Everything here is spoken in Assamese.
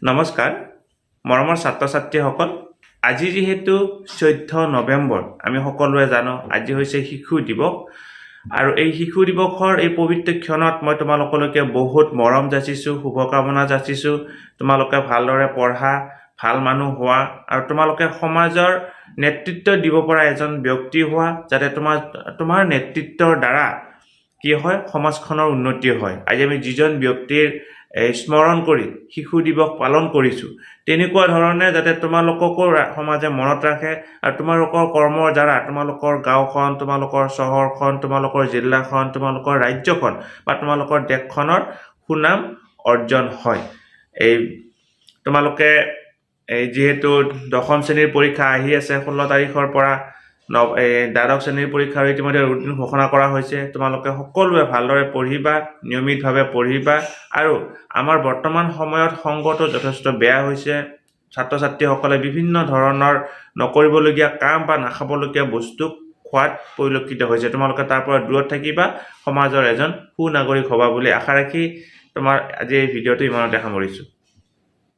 নমস্কাৰ মৰমৰ ছাত্ৰ ছাত্ৰীসকল। আজি যিহেতু 14 নৱেম্বৰ, আমি সকলোৱে জানো আজি হৈছে শিশু দিৱস। আৰু এই শিশু দিৱসৰ এই পবিত্ৰ ক্ষণত মই তোমালোকলৈকে বহুত মৰম যাচিছোঁ, শুভকামনা যাচিছোঁ। তোমালোকে ভালদৰে পঢ়া, ভাল মানুহ হোৱা আৰু তোমালোকে সমাজৰ নেতৃত্ব দিব পৰা এজন ব্যক্তি হোৱা, যাতে তোমাৰ নেতৃত্বৰ দ্বাৰা কি হয়, সমাজখনৰ উন্নতি হয়। আজি আমি যিজন ব্যক্তিৰ এই স্মৰণ কৰি শিশু দিৱস পালন কৰিছোঁ, তেনেকুৱা ধৰণে যাতে তোমালোককো সমাজে মনত ৰাখে আৰু তোমালোকৰ কৰ্মৰ দ্বাৰা তোমালোকৰ গাঁওখন, তোমালোকৰ চহৰখন, তোমালোকৰ জিলাখন, তোমালোকৰ ৰাজ্যখন বা তোমালোকৰ দেশখনৰ সুনাম অৰ্জন হয়। এই তোমালোকে এই যিহেতু দশম শ্ৰেণীৰ পৰীক্ষা আহি আছে 16 তাৰিখৰ পৰা, এই দ্বাদশ শ্ৰেণীৰ পৰীক্ষাৰ ইতিমধ্যে ৰুটিন ঘোষণা কৰা হৈছে। তোমালোকে সকলোৱে ভালদৰে পঢ়িবা, নিয়মিতভাৱে পঢ়িবা। আৰু আমাৰ বৰ্তমান সময়ত সংগটো যথেষ্ট বেয়া হৈছে। ছাত্ৰ ছাত্ৰীসকলে বিভিন্ন ধৰণৰ নকৰিবলগীয়া কাম বা নাখাবলগীয়া বস্তু খোৱাত পৰিলক্ষিত হৈছে। তোমালোকে তাৰ পৰা দূৰত থাকিবা, সমাজৰ এজন সুনাগৰিক হ'বা বুলি আশা ৰাখি তোমাৰ আজি এই ভিডিঅ'টো ইমানতে সামৰিছোঁ।